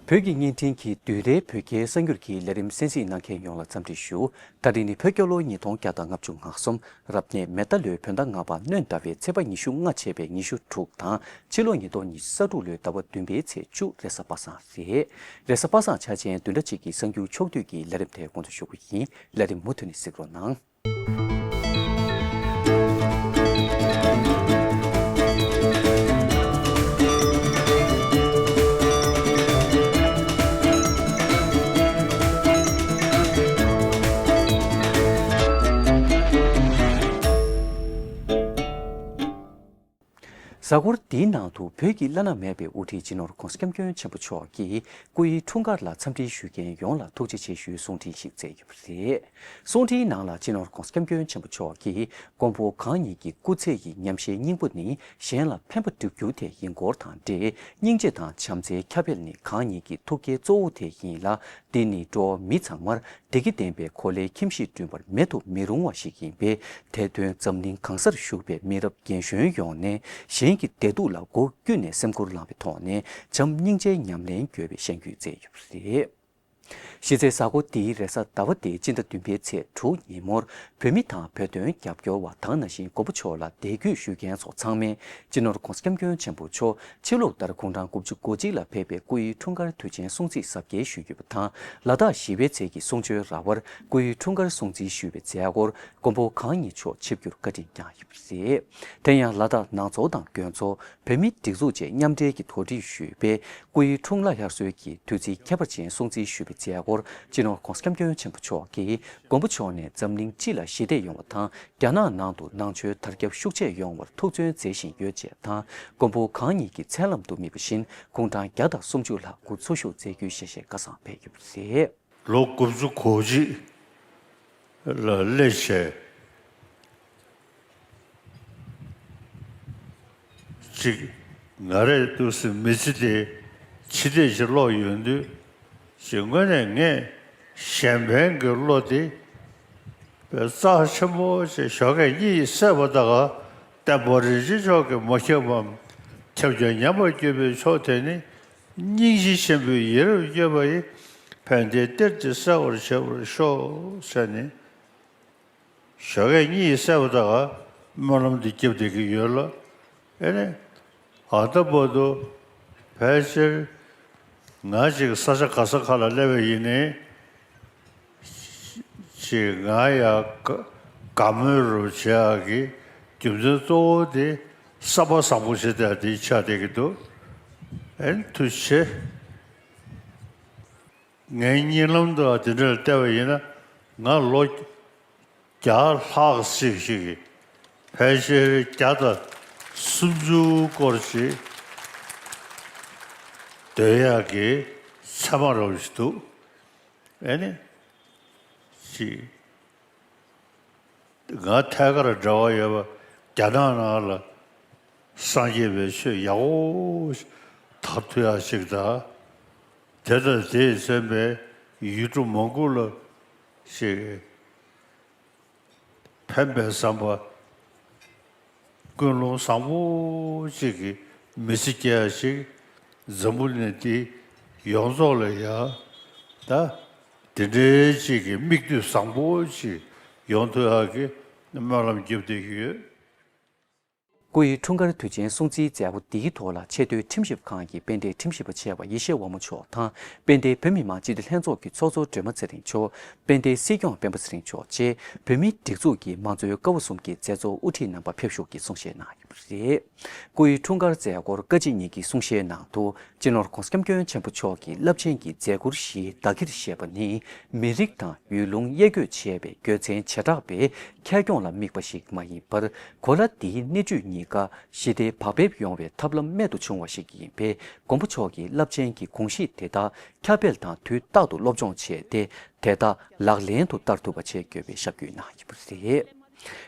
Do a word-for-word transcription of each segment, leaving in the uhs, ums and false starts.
བོད་ཀྱི་བརྙན་འཕྲིན་གྱི་བསྡུས་གྲྭའི་བོད་སྐད་གསར་འགྱུར་གྱི་ལས་རིམ་གསན་གཟིགས་གནང་མཁན་ཡོངས་ལ་འཚམས་འདྲི་ཞུ། ད་རིང་ནི་བོད་རྒྱལ་ལོ་ཉིས་སྟོང་བརྒྱ་དང་ང་གཅིག་རབ་གནས་མེ་རྟ་ལོའི་བོད་ཟླ་ལྔ་པ་སྣྲོན་ཟླ་བའི་ཚེས་པ་ཉི་ཤུ་ལྔ་བྱས་པའི་ཉི་ཤུ་དྲུག་དང་ཕྱི་ལོ་ཉིས་སྟོང་ཉི་ཤུ་རྩ་དྲུག་ལོའི་ཟླ་བ་བདུན་པའི་ཚེས་བཅུ་རེས་གཟའ་པ་སངས་རེད། རེས་གཟའ་པ་སངས་འཆར་ཅན་བདུན་ཕྲག་གཅིག་གི་གསར་འགྱུར་ཕྱོགས་བསྡུས་ཀྱི་ལས་རིམ་དེ་འགོ་འཛུགས་ཞུ་གི་ཡིན། ལས་རིམ་མུ་མཐུད་ནས་གཟིགས་རོགས་གནང་། གཟའ་འཁོར་འདིའི་ནང་དུ་བོད་ཀྱི་བླ་ན་མེད་པའི་དབུ་ཁྲིད་སྤྱི་ནོར་༧གོང་ས་༧སྐྱབས་མགོན་ཆེན་པོ་མཆོག་གིས་སྐུའི་འཁྲུངས་སྐར་ལ་འཚམས་འདྲི་ཞུ་མཁན་ཡོངས་ལ་ཐུགས་རྗེ་ཆེ་ཞུའི་གསུང་འཕྲིན་ཞིག་བསྩལ་ཡོད་པ་རེད། གསུང་འཕྲིན་ནང་ལ་སྤྱི་ནོར་༧གོང་ས་༧སྐྱབས་མགོན་ཆེན་པོ་མཆོག་གིས་མགོན་པོ་གང་ཉིད་ཀྱི་སྐུ་ཚེ་ཡི་ཉམས་བཞེས་སྙིང་པོ་ནི་གཞན་ལ་ཕན་པ་བསྒྲུབ་རྒྱུ་དེ་ཡིན་སྐོར་དང་འབྲེལ། སྙིང་རྗེ་དང་བྱམས་བརྩེའི་ཁྱབ་སྤེལ་ནི་གང་ཉིད་ཀྱི་ཐུགས་བསྐྱེད་གཙོ་བོ་དེ་ཡིན་ལ། འདི་ནི་འགྲོ་བ་མི་ཚང་མར་བདེ་སྐྱིད་ལྡན་པའི་གོ་ལའི་ཁྱིམ་གཞིས་བསྐྲུན་པར་མེད་དུ་མི་རུང་བ་ཞིག་ཡིན་པས། དེ་དོན་འཛམ་གླིང་གང་སར་བཞུགས་པའི་མི་རབས་རྒན་གཞོན་ཡོངས་ནས་གཞན་གྱི་བདེ་སྡུག་ལ་མགོ་བསྐྱུར་ནས་སེམས་ཁུར་བླངས་པའི་ཐོག་ནས་བྱམས་སྙིང་རྗེའི་ཉམས་ལེན་དགོས་པའི་གཞེན་སྐུལ་མཛད་ཡོད་པ་རེད། གཞི་རྩའི་གཟའ་འཁོར་འདིའི་རེས་གཟའ་ཟླ་བ་སྟེ་སྤྱི་ཟླ་བདུན་པའི་ཚེས་དྲུག་ཉིན་མོར་བོད་མི་དང་བོད་དོན་རྒྱབ་སྐྱོར་བ་དང་ནང་བཞིན་མགོན་པོ་མཆོག་ལ་དད་གུས་ཞུ་མཁན་ཚོ་ཚང་མས་སྤྱི་ནོར་༧གོང་ས་༧སྐྱབས་མགོན་ཆེན་པོ་མཆོག་ཕྱི་ལུགས་ལྟར་དགུང་གྲངས་དགུ་བཅུ་གོ་གཅིག་ལ་ཕེབས་པའི་སྐུའི་འཁྲུངས་སྐར་དུས་ཆེན་སྲུང་བརྩི་གཟབ་རྒྱས་ཞུས་ཡོད་པ་དང་། ལ་དྭགས་ཞི་བའི་ཚལ་གྱི་གསུང་ཆོས་ར་བར་སྐུའི་འཁྲུངས་སྐར་སྲུང་བརྩི་ཞུས་པའི་མཛད་སྒོར་མགོན་པོ་གང་ཉིད་མཆོག་ཆིབས་བསྒྱུར་བཀའ་དྲིན་བསྐྱངས་ཡོད་པ་རེད། དེ་ཡང་ལ་དྭགས་ནང་ཚོགས་དང་དགོན་ཚོགས་བོད་མིའི་སྒྲིག་འཛུགས་བཅས་མཉམ་འབྲེལ་གྱིས་དོ་སྒྲིག་ཞུས་པའི་སྐུའི་འཁྲུངས་ལྷ་ལྷ་གསོལ་གྱི་དུས་ཚིགས་ཁྱད་པར་ཅན་སྲུང་བརྩི་ཞུས་པའི་མཛད་སྒོར་སྤྱི་ནོར་༧གོང་ས་༧སྐྱབས་མགོན་ཆེན་པོ་མཆོག་གིས་མགོན་པོ་མཆོག་ནས་འཛམ་གླིང་སྤྱི་ལ་ཞི་བདེ་ཡོང་བ་དང་། རྒྱ་ནག་ནང་དུ་ནང་ཆོས་དར་ཁྱབ་ཤུགས་ཆེ་ཡོང་བར་ཐུགས་བརྩོན་མཛད་བཞིན་ཡོད་ཅེས་དང་། མགོན་པོ་གང་ཉིད་ཀྱི་མཚན་ལམ་དུ་དམིགས་པ་བཞིན་དགུང་གྲངས་བརྒྱ་དང་སུམ་ཅུ་ལྷག་སྐུ་འཚོ་བཞུགས་མཛད་རྒྱུའི་ཞལ་བཞེས་བཀའ་བཟང་ཕེབས་ཡོད་པ་རེད། ལོ་དགུ་བཅུ་གོ་གཅིག་ལ་སླེབས་བྱས། ཅིག་ང་རའི་འདུག་སེ་མི་ཚེ་དེ་ཕྱི་བལྟས་ཤིག་ཀློག་ཡོང་དུས། ཅིག་དངོས་གནས་ངས་གཞན་ཕན་གྱི་བློ་དེ་རྩ་ཆེན་པོ་ཞིག་ཞོགས་ཀས་གཉིད་སད་པ་དང་། བསྟན་པ་རིན་ཆེན་མཆོག་གིས་མ་ཁྱབ་པའམ་ཁྱབ་ཀྱང་ཉམས་པར་གྱུར་པའི་ཕྱོགས་དེ་ནི། སྙིང་རྗེ་ཆེན་པོས་ཡིད་རབ་བསྐྱོད་པ་ཡིས། ཕན་བདེའི་གཏེར་དེ་གསལ་བར་བྱེད་པར་ཤོག་ཟེར་ནས། ཞོགས་ཀས་གཉིད་སད་པ་དང་སྨོན་ལམ་དེ་བརྒྱབ་བསྡད་ཀྱི་ཡོད་ལ། ཨེ་ནས། ད་ལྟ་བར་དུ་ཕལ་ཆེར་ང་ཅིག་ས་ཆ་ག་ས་ག་ལ་སླེབས་པ་ཡིན་ནའི། ཅིག་ང་ཡང་དགའ་དགའ་མོས་རུ་བྱེད་ཡག་གི་རྒྱུ་མཚན་གཙོ་བོ་དེ་བསམ་པ་བཟང་པོ་བྱེད་ཡག་དེ་ཆགས་བསྡད་ཀྱི་འདུག་ཨེ་ཐུགས་རྗེ་ཆེ། ངའི་གཉིད་ལམ་དུ་དེ་འདྲ་ལ་བལྟས་པ་ཡིན་ན། ང་ལོ་བརྒྱ་ལྷག་ཅིག་ཞིག་གི་ཕལ་ཆེར་བརྒྱ་དང་སུམ་ཅུ་སྐོར་ཞིག་སྡོད་ཡག་གི་མཚན་མ་རོབ་ཞིག་འདུག་ཨེ་ནི། ཅིག་ང་ཐད་ཀར་འབྲེལ་བ་ཡོད་པ་རྒྱ་ནག་ནང་ལ་སངས་རྒྱས་པའི་ཆོས་ཡག་པོ་དར་ཐུབ་ཡག་ཅིག་དང་། དེ་དང་དེས་མཚོན་པའི་ཡུལ་གྲུ་མང་པོ་ལ་ཅིག་ཕན་པའི་བསམ་པ། ཀུན་སློང་བཟང་པོ་ཅིག་གི་མི་ཚེ་སྐྱེལ་ཡག་ཅིག་འཛམ་བུ་གླིང་འདི་ཡོངས་རྫོགས་ལ་ཡང་ད་དེ་འདྲའི་ཅིག་གི་མིག་ལྟོས་བཟང་པོ་ཅིག་ཡོང་ཐུབ་ཡག་གི་སྨོན་ལམ་རྒྱབ་བསྡད་ཀྱི་ཡོད། སྐུའི་འཁྲུངས་སྐར་དུས་ཆེན་སྲུང་བརྩིའི་མཛད་སྒོ་འདིའི་ཐོག་ལ་ཆེས་མཐོའི་ཁྲིམས་ཞིབ་ཁང་གི་དཔལ་ལྡན་ཁྲིམས་ཞིབ་པ་ཆེ་བ་ཡེ་ཤེས་དབང་མོ་མཆོག་དང་། དཔལ་ལྡན་བོད་མི་མང་སྤྱི་འཐུས་ལྷན་ཚོགས་ཀྱི་ཚོགས་གཙོ་སྒྲོལ་མ་ཚེ་རིང་མཆོག་དཔལ་ལྡན་སྲིད་སྐྱོང་སྤེན་པ་ཚེ་རིང་མཆོག་བཅས་བོད་མིའི་སྒྲིག་འཛུགས་ཀྱི་མང་གཙོའི་ཀ་བ་གསུམ་གྱི་མཛད་གཙོ་དབུ་ཁྲིད་རྣམ་པ་ཕེབས་ཞུགས་ཀྱིས་གསུང་བཤད་གནང་ཡོད་པ་རེད། སྐུའི་འཁྲུངས་སྐར་མཛད་སྒོར་བཀའ་སྤྱི་གཉིས་ཀྱིས་གསུང་བཤད་ནང་དུ། སྤྱི་ནོར་༧གོང་ས་༧སྐྱབས་མགོན་ཆེན་པོ་མཆོག་གི་རླབས་ཆེན་གྱི་མཛད་ཁུར་བཞིའི་བདག་གིར་བཞེས་པ་ནི། མི་རིགས་དང་ཡུལ་ལུང་དབྱེ་བགོས་བྱས་པའི་རྒྱུ་མཚན་བྱེ་བྲག་པའི་ཁྱབ་ཁོངས་ལ་དམིགས་པ་ཞིག་མ་ཡིན་པར། གོ་ལ་འདིའི་སྣེ་ཁྲིད་གཉིས་ཀ་ཞི་བདེ་བག་ཕེབས་ཡོང་བའི་ཐབས་ལམ་རྨད་དུ་བྱུང་བ་ཞིག་ཡིན་པས། མགོན་པོ་མཆོག་གི་རླབས་ཆེན་གྱི་དགོངས་གཞི་དེ་དག་ཁྱབ་སྤེལ་དང་དུས་རྟག་ཏུ་སློབ་སྦྱོང་བྱས་ཏེ། དེ་དག་ལག་ལེན་དུ་བསྟར་ཐུབ་པ་བྱེད་དགོས་པའི་ཞབས་སྐུལ་གནང་ཡོད་པ་རེད།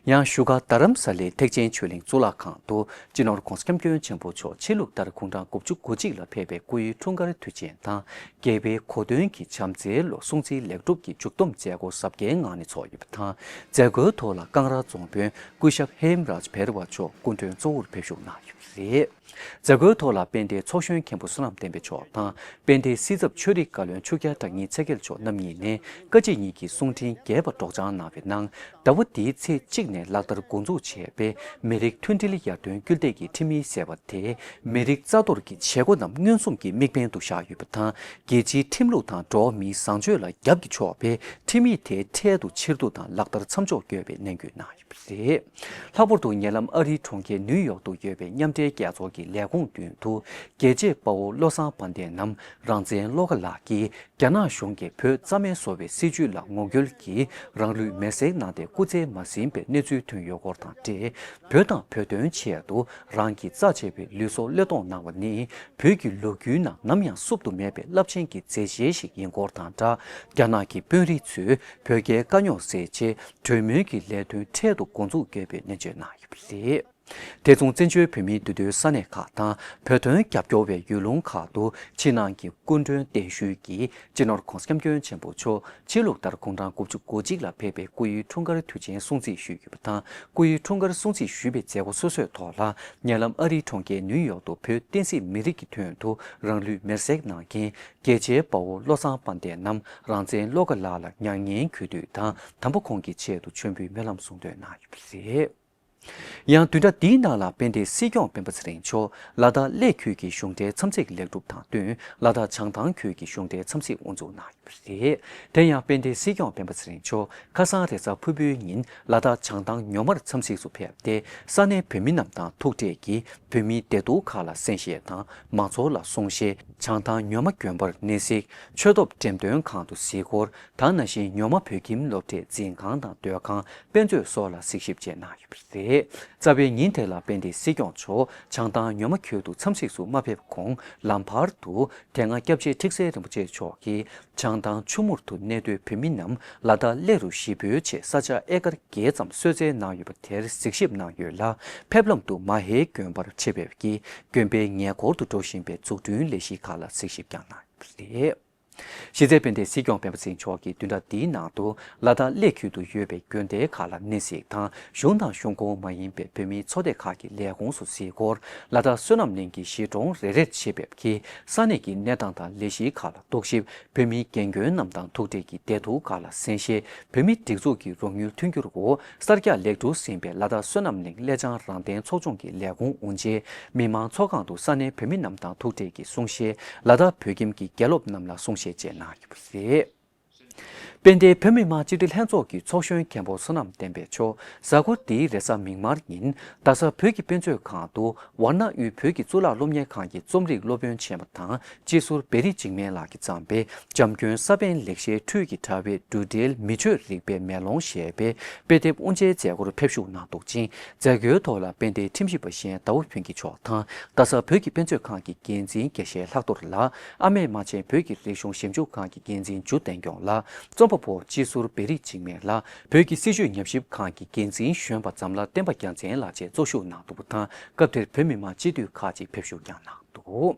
ཡང་བཞུགས་སྒར་རྡ་རམ་ས་ལའི་ཐེག་ཆེན་ཆོས་གླིང་གཙུག་ལག་ཁང་དུ་སྤྱི་ནོར་༧གོང་ས་༧སྐྱབས་མགོན་ཆེན་པོ་མཆོག་ཆོས་ལུགས་ལྟར་དགུང་གྲངས་དགུ་བཅུ་གོ་གཅིག་ལ་ཕེབས་པའི་སྐུའི་འཁྲུངས་སྐར་དུས་ཆེན་དང་། རྒྱལ་བའི་གོ་སྟོན་གྱི་བྱམས་བརྩེའི་ལོ་སྲུང་བརྩིའི་ལེགས་གྲུབ་ཀྱི་མཇུག་བསྡོམས་མཛད་སྒོ་གཟབ་རྒྱས་ངང་ནས་ཚོགས་ཡོད་པ་དང་། མཛད་སྒོའི་ཐོག་ལ་ཀང་ར་རྫོང་དཔོན་སྐུ་ཞབས་ཧེམ་རཱཇ་བྷེར་བ་མཆོག་སྐུ་མགྲོན་གཙོ་བོར་ཕེབས་ཞུགས་གནང་ཡོད་པ་རེད། མཛད་སྒོའི་ཐོག་ལ་དཔལ་ལྡན་ཚོགས་གཞོན་མཁན་པོ་བསོད་ནམས་བསྟན་འཕེལ་མཆོག་དང་། དཔལ་ལྡན་སྲིད་ཚབ་ཆོས་རིག་བཀའ་བློན་ཆོས་རྒྱལ་གྲགས་སྙིང་ཚེ་རྒྱལ་མཆོག་རྣམ་གཉིས་ནས་བཀའ་སྤྱི་གཉིས་ཀྱི་གསུང་འཕྲིན་རྒྱས་པ་སྒྲོག་སྦྱང་གནང་བའི་ནང་། ཟླ་བ་འདིའི་ཚེས་གཅིག་ནས་ལག་བསྟར་འགོ་འཛུགས་བྱས་པའི་མི་རིགས་མཐུན་སྒྲིལ་ཡར་ཐོན་སྐུལ་འདེད་ཀྱི་ཁྲིམས་ཡིག་ཟེར་བ་དེ། མི་རིགས་རྩ་གཏོར་གྱི་བྱེད་སྒོ་རྣམས་མངོན་སུམ་གྱིས་དམིགས་འབེན་དུ་བཞག་ཡོད་པ་དང་། རྒྱལ་སྤྱིའི་ཁྲིམས་ལུགས་དང་འགྲོ་བ་མིའི་བཟང་སྤྱོད་ལ་རྒྱབ་ཀྱིས་ཕྱོགས་པའི་ཁྲིམས་ཡིག་དེ་འཕྲལ་དུ་ཕྱིར་བསྡུ་དང་ལག་བསྟར་མཚམས་འཇོག་དགོས་པའི་ནན་སྐུལ་གནང་ཡོད་པ་རེད། ལྷག་པར་དུ་ཉེ་ལམ་ཨ་རིའི་གྲོང་ཁྱེར་ནིའུ་ཡོག་ཏུ་ཡོད་པའི་མཉམ་འབྲེལ་རྒྱལ་ཚོགས་ཀྱི་ལས་ཁུངས་མདུན་དུ། རྒྱལ་གཅེས་དཔའ་བོ་བློ་བཟང་དཔལ་ལྡན་ནམ་རང་བཙན་བློ་དགའ་ལགས་ཀྱིས། རྒྱ་ནག་གཞུང་གིས་བོད་རྩ་མེད་བཟོ་བའི་སྲིད་བྱུས་ལ་ངོ་རྒོལ་གྱིས་རང་ལུས་མེར་སྲེག་གནང་སྟེ་སྐུ་ཚེ་མ་ཟིན་པའི་གནས་ཚུལ་ཐོན་ཡོད་སྐོར་དང་འབྲེལ། བོད་དང་བོད་དོན་ཆེད་དུ་རང་གི་རྩ་ཆེ་བའི་ལུས་སྲོག་བློས་གཏོང་གནང་བ་ནི། བོད་ཀྱི་ལོ་རྒྱུས་ནང་ནམ་ཡང་བསུབ་ཏུ་མེད་པའི་རླབས་ཆེན་གྱི་མཛད་རྗེས་ཤིག་ཡིན་སྐོར་དང་སྦྲགས། རྒྱ་ནག་གི་དཔོན་རིགས་ཚོས་བོད་རྒྱའི་དཀའ་རྙོག་སེལ་ཆེད་གྲོས་མོལ་གྱི་ལས་དོན་འཕྲལ་དུ་འགོ་འཛུགས་དགོས་པའི་ནན་བརྗོད་གནང་ཡོད་པ་རེད། དེ་མཚུངས་བཙན་བྱོལ་བོད་མིའི་འདུས་སྡོད་ས་གནས་ཁག་དང་བོད་དོན་རྒྱབ་སྐྱོར་བའི་ཡུལ་ལུང་ཁག་ཏུ་ཕྱི་ནང་གི་སྐུ་མགྲོན་གདན་ཞུས་ཀྱིས། སྤྱི་ནོར་༧གོང་ས་༧སྐྱབས་མགོན་ཆེན་པོ་མཆོག་ཕྱི་ལུགས་ལྟར་དགུང་གྲངས་དགུ་བཅུ་གོ་གཅིག་ལ་ཕེབས་པའི་སྐུ་ཡི་འཁྲུངས་སྐར་དུས་ཆེན་སྲུང་བརྩི་ཞུས་ཡོད་པ་དང་། སྐུ་ཡི་འཁྲུངས་སྐར་སྲུང་བརྩི་ཞུས་པའི་མཛད་སྒོ་སོ་སོའི་ཐོག་ལ། ཉེ་ལམ་ཨ་རིའི་གྲོང་ཁྱེར་ནིའུ་ཡོག་ཏུ་བོད་བསྟན་སྲིད་མི་རིགས་ཀྱི་དོན་དུ་རང་ལུས་མེར་སྲེག་གནང་མཁན་རྒྱལ་གཅེས་དཔའ་བོ་བློ་བཟང་དཔལ་ལྡན་ནམ་རང་བཙན་བློ་དགའ་ལགས་ལ་མྱ་ངན་གུས་འདུད་དང་། དམ་པ་ཁོང་གི་ཆེད་དུ་མཆོད་འབུལ་སྨོན་ལམ་གསུང་འདོན་གནང་ཡོད་པ་རེད། ཡང་བདུན་ཕྲག་འདིའི་ནང་ལ་དཔལ་ལྡན་སྲིད་སྐྱོང་སྤེན་པ་ཚེ་རིང་མཆོག་ལ་དྭགས་གླེ་ཁུལ་གྱི་གཞུང་འབྲེལ་འཚམས་གཟིགས་ལེགས་གྲུབ་དང་བསྟུན། ལ་དྭགས་བྱང་ཐང་ཁུལ་གྱི་གཞུང་འབྲེལ་འཚམས་གཟིགས་དབུ་འཛུགས་གནང་ཡོད་པ་རེད། དེ་ཡང་དཔལ་ལྡན་སྲིད་སྐྱོང་སྤེན་པ་ཚེ་རིང་མཆོག་ཁ་སང་རེས་གཟའ་ཕུར་བུའི་ཉིན་ལ་དྭགས་བྱང་ཐང་ཉོ་མར་འཚམས་གཟིགས་སུ་ཕེབས་ཏེ། ས་གནས་བོད་མི་རྣམས་དང་ཐུག་འཕྲད་ཀྱིས་བོད་མིའི་བདེ་སྡུག་ཁག་ལ་གསན་བཞེས་དང་། མང་ཚོགས་ལ་གསུང་བཤད། བྱང་ཐང་ཉོ་མ་དགོན་པར་གནས་གཟིགས། ཆོས་ཐོབ་འགྲེམས་སྟོན་ཁང་དུ་གཟིགས་སྐོར། ད་ནང་བཞིན་ཉོ་མ་བོད་ཁྱིམ་སློབ་གྲྭའི་འཛིན་ཁང་དང་སྡོད་ཁང་། དཔེ་མཛོད་སོགས་ལ་གཟིགས་ཞིབ་བཅས་གནང་ཡོད་པ་རེད། རྩ་བའི་ཉིན་དེ་ལ་དཔལ་ལྡན་སྲིད་སྐྱོང་མཆོག་བྱང་ཐང་ཉོ་མ་ཁུལ་དུ་འཚམས་གཟིགས་སུ་མ་ཕེབས་གོང་། ལམ་བར་དུ་དེ་སྔ་སྐྱབས་རྗེ་ཁྲི་སེང་རིན་པོ་ཆེ་མཆོག་གིས་བྱང་ཐང་ཆུ་མུར་དུ་གནས་སྡོད་བོད་མི་རྣམས་ལ་དྭགས་གླེ་རུ་གཞིས་སྤོས་ཆེད་ས་ཆ་ཨེ་ཀར་བརྒྱད་ཙམ་གསོལ་སྩལ་གནང་ཡོད་པ་དེར་གཟིགས་ཞིབ་གནང་ཡོད་ལ། ཕེབས་ལམ་དུ་མ་ཧེ་དགོན་པར་ཆེད་ཕེབས་ཀྱིས་དགོན་པའི་ཉེ་འཁོར་དུ་འགྲོ་བཞིན་པའི་འཛུགས་སྐྲུན་ལས་གཞི་ཁག་ལ་གཟིགས་ཞིབ་ཀྱང་གནང་ཡོད་པ་རེད། གཞི་རྩའི་དཔལ་ལྡན་སྲིད་སྐྱོང་སྤེན་པ་ཚེ་རིང་མཆོག་གིས་བདུན་ཕྲག་འདིའི་ནང་དུ་ལ་དྭགས་གླེ་ཁུལ་དུ་ཡོད་པའི་དགོན་སྡེ་ཁག་ལ་གནས་གཟིགས་དང་། གཞུང་དང་གཞུང་ཁོངས་མ་ཡིན་པའི་བོད་མིའི་ཚོགས་སྡེ་ཁག་གི་ལས་ཁུངས་སུ་གཟིགས་སྐོར། ལ་དྭགས་བསོད་ནམས་གླིང་གི་གཞིས་གྲོང་རེ་རེར་ཆེད་ཕེབས་ཀྱིས་ས་གནས་ཀྱི་གནས་སྟངས་དང་ལས་གཞིའི་ཁག་ལ་རྟོག་ཞིབ། བོད་མིའི་རྒན་རྒོན་རྣམས་དང་ཐུག་འཕྲད་ཀྱིས་བདེ་སྡུག་ཁག་ལ་གསན་བཤད། བོད་མིའི་སྒྲིག་འཛུགས་ཀྱི་རོགས་དངུལ་མཐུན་འགྱུར་འོག་གསར་རྒྱག་ལེགས་གྲུབ་ཟིན་པའི་ལ་དྭགས་བསོད་ནམས་གླིང་གླེ་བྱང་རང་བཙན་ཚོགས་ཆུང་གི་ལས་ཁུངས་དབུ་འབྱེད། མི་མང་ཚོགས་ཁང་དུ་ས་གནས་བོད་མི་རྣམས་དང་ཐུག་འཕྲད་ཀྱིས་གསུང་བཤད། ལ་དྭགས་བོད་ཁྱིམ་གྱི་དགེ་སློབ་རྣམས་ལ་གསུང་བཤད་བཅས་གནང་ཡོད་པ་རེད། དཔལ་ལྡན་བོད་མི་མང་སྤྱི་འཐུས་ལྷན་ཚོགས་ཀྱི་ཚོགས་གཞོན་མཁན་པོ་བསོད་ནམས་བསྟན་འཕེལ་མཆོག་གཟའ་འཁོར་འདིའི་རེས་གཟའ་མིག་དམར་ཉིན་རྡ་ས་བོད་ཀྱི་དཔེ་མཛོད་ཁང་དུ་ཝཱ་ཎ་དབུས་བོད་ཀྱི་གཙུག་ལག་སློབ་གཉེར་ཁང་གི་རྩོམ་རིག་སློབ་དཔོན་ཆེན་པོ་དང་། སྤྱི་ཟུར་བེ་རི་འཇིགས་མེད་ལགས་ཀྱིས་བརྩམས་པའི་འཇམ་མགོན་ས་པཎ་ལེགས་བཤད་འཕྲུལ་གྱི་དྲ་བའི་འབྲུ་འགྲེལ་མི་ཆོས་རིག་པའི་མེ་ལོང་ཞེས་པའི་དཔེ་དེབ་དབུ་འབྱེད་མཛད་སྒོར་ཕེབས་ཞུགས་གནང་འདུག་ཅིང་། མཛད་སྒོའི་ཐོག་ལ་དཔལ་ལྡན་ཁྲིམས་ཞིབ་པ་གཞན་ཟླ་བ་ཕུན་སྐྱིད་མཆོག་དང་། རྡ་ས་བོད་ཀྱི་དཔེ་མཛོད་ཁང་གི་འགན་འཛིན་དགེ་བཤེས་ལྷག་རྡོར་ལགས། ཨ་མེས་རྨ་ཆེན་བོད་ཀྱི་རིག་གཞུང་ཞིབ་འཇུག་ཁང་གི་འགན་འཛིན་འཇུ་བསྟན་སྐྱོང་ལགས། རྩོམ་པ་པོ་སྤྱི་ཟུར་བེ་རི་འཇིགས་མེད་ལགས། བོད་ཀྱི་སྲིད་བྱུས་ཉམས་ཞིབ་ཁང་གི་འགན་འཛིན་གཞོན་པ་ཛམ་ལྷ་བསྟན་པ་རྒྱལ་མཚན་ལགས་བཅས་གཙོ་བཞུགས་གནང་འདུག་པ་དང་། སྐབས་དེར་བོད་མི་མང་སྤྱི་འཐུས་ཁག་ཅིག་ཕེབས་ཞུགས་ཀྱང་གནང་འདུག་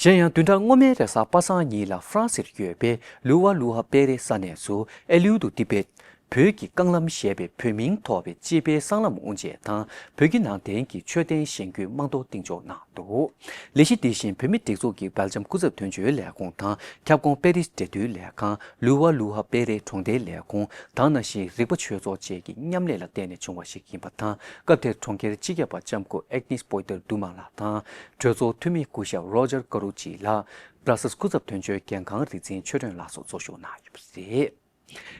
གཞན་ཡང་བདུན་ཕྲག་སྔོན་མའི་རེས་གཟའ་པ་སངས་ཉིན་ལ་ཧྥ་རན་སིར་ཡོད་པའི་ལུ་ཝ་ལུ་ཧ་པེ་རེ་ས་གནས་སུ་ཨེ་ལིའུ་དུ་ཏི་པེད་བོད་ཀྱི་རྐང་ལམ་ཞེས་པའི་བོད་མིང་ཐོགས་པའི་སྤྱི་པའི་སྲང་ལམ་དབུ་འབྱེད་དང་། བོད་ཀྱི་ནང་བསྟན་གྱི་མཆོད་རྟེན་བཞེངས་རྒྱུའི་རྨང་རྡོ་གཏིང་འཇོག་གནང་འདུག་ལས་གཞི་འདི་བཞིན་བོད་མིའི་སྒྲིག་འཛུགས་ཀྱི་སྦེལ་ཇམ་སྐུ་ཚབ་དོན་གཅོད་ལས་ཁུངས་དང་། ཁྱབ་ཁོངས་པེ་རིས་འབྲེལ་མཐུད་ལས་ཁང་། ལུ་ཝ་ལུ་ཧ་པེ་རེ་གྲོང་སྡེའི་ལས་ཁུངས་དང་། ནང་བཞིན་རིག་པ་ཆོས་ཚོགས་བཅས་ཀྱི་མཉམ་ལས་ལ་བརྟེན་ནས་བྱུང་བ་ཞིག་ཡིན་པ་དང་། སྐབས་དེར་གྲོང་ཁྱེར་སྤྱི་ཁྱབ་པ་ལྕམ་སྐུ་ཨེག་ནིས་པོ་ཏེར་དུ་མ་ལགས་དང་། གྲོས་ཚོགས་འཐུས་མི་སྐུ་ཞབས་རོ་ཇར་ཀ་རུ་ཅི་ལགས། བྷ་ར་སལ་སྐུ་ཚབ་དོན་གཅོད་འགན་ཁང་རིག་འཛིན་ཆོས་སྒྲོན་ལགས་སོགས་གཙོ་བཞུགས་གནང་ཡོད་པ་རེད།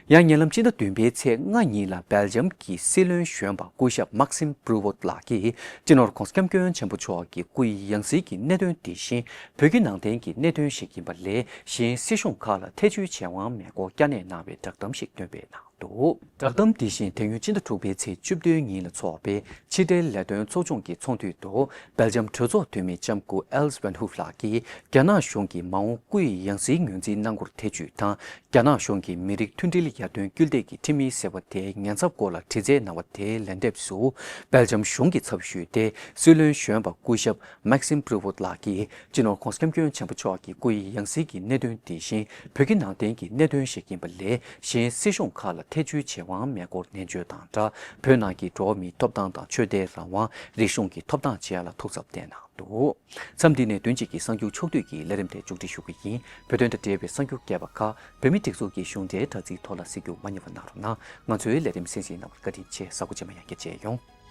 ཡང་ཉེ་ལམ་སྤྱི་ཟླ་བདུན་པའི་ཚེས་ལྔ་ཉིན་ལ་སྦེལ་ཇམ་གྱི་སྲིད་བློན་གཞོན་པ་སྐུ་ཞབས་མག་སིམ་པྲུ་ཝོད་ལགས་ཀྱིས། སྤྱི་ནོར་༧གོང་ས་༧སྐྱབས་མགོན་ཆེན་པོ་མཆོག་གི་སྐུ་ཡི་ཡང་སྲིད་ཀྱི་གནད་དོན་འདི་བཞིན་བོད་ཀྱི་ནང་བསྟན་གྱི་གནད་དོན་ཞིག་ཡིན་པ་ལས། གཞན་སྲིད་གཞུང་ཁག་ལ་ཐེ་བྱུས་བྱེད་དབང་མེད་སྐོར་བསྐྱར་ནན་གནང་བའི་བསྒྲགས་གཏམ་ཞིག་བཏོན་པའི་ནང་དུ། བསྒྲགས་གཏམ་འདི་བཞིན་དེ་སྔོན་སྤྱི་ཟླ་དྲུག་པའི་ཚེས་བཅུ་བདུན་ཉིན་ལ་འཚོགས་པའི་ཕྱི་འབྲེལ་ལས་དོན་ཚོགས་ཆུང་གི་ཚོགས་འདུའི་ཐོག་སྦེལ་ཇམ་གྲོས་ཚོགས་འཐུས་མི་ལྕམ་སྐུ་ཨེལ་སི་ཝན་ཧུབ་ལགས་ཀྱིས། རྒྱ་ནག་གཞུང་གིས་མ་འོངས་སྐུ་ཡི་ཡང་སྲིད་ངོས་འཛིན་གནང་སྐོར་ཐེ་བྱུས་དང་། རྒྱ་ནག་གཞུང་གིས་མི་རིགས་མཐུན་སྒྲིལ་ཡར་ཐོན་སྐུལ་འདེད་ཀྱི་ཁྲིམས་ཡིག་ཟེར་བ་དེའི་ཉེན་ཚབས་སྐོར་ལ་དྲི་རྩད་གནང་བ་དེའི་ལན་འདེབས་སུ། སྦེལ་ཇམ་གཞུང་གི་ཚབ་ཞུས་ཏེ། སྲིད་བློན་གཞོན་པ་སྐུ་ཞབས་མག་སིམ་པྲུ་ཝོད་ལགས་ཀྱིས། སྤྱི་ནོར་༧གོང་ས་༧སྐྱབས་མགོན་ཆེན་པོ་མཆོག་གི་སྐུ་ཡི་ཡང་སྲིད་ཀྱི་གནད་དོན་དེ་བཞིན་བོད་ཀྱི་ནང་བསྟན་གྱི་གནད་དོན་ཞིག་ཡིན་པ་ལས། གཞན་སྲིད་གཞུང་ཁག་ལ་ ཐེ་བྱུས་བྱེད་དབང་མེད་སྐོར་ནན་བརྗོད་དང་སྦྲགས། བོད་ནང་གི་འགྲོ་བ་མིའི་ཐོབ་ཐང་དང་ཆོས་དད་རང་དབང་། རིག་གཞུང་གི་ཐོབ་ཐང་བཅས་ལ་ཐུགས་འཚབ་བསྟན་གནང་འདུག་མཚམས་འདི་ནས་བདུན་གཅིག་གི་གསར་འགྱུར་ཕྱོགས་བསྡུས་ཀྱི་ལས་རིམ་དེ་མཇུག་སྒྲིལ་ཞུ་གི་ཡིན། བོད་དོན་དང་འབྲེལ་བའི་གསར་འགྱུར་རྒྱས་པ་ཁག་བོད་མིའི་སྒྲིག་འཛུགས་ཀྱི་གཞུང་འབྲེལ་དྲ་ཚིགས་ཐོག་ལ་གཟིགས་རྒྱུ་མ་བསྙེལ་བ་གནང་རོགས་གནང་། ང་ཚོའི་ལས་རིམ་གསན་གཟིགས་གནང་བར་བཀའ་དྲིན་ཆེ། གཟའ་འཁོར་རྗེས་མ་ཡང་བསྐྱར་མཇལ་ཡོང་།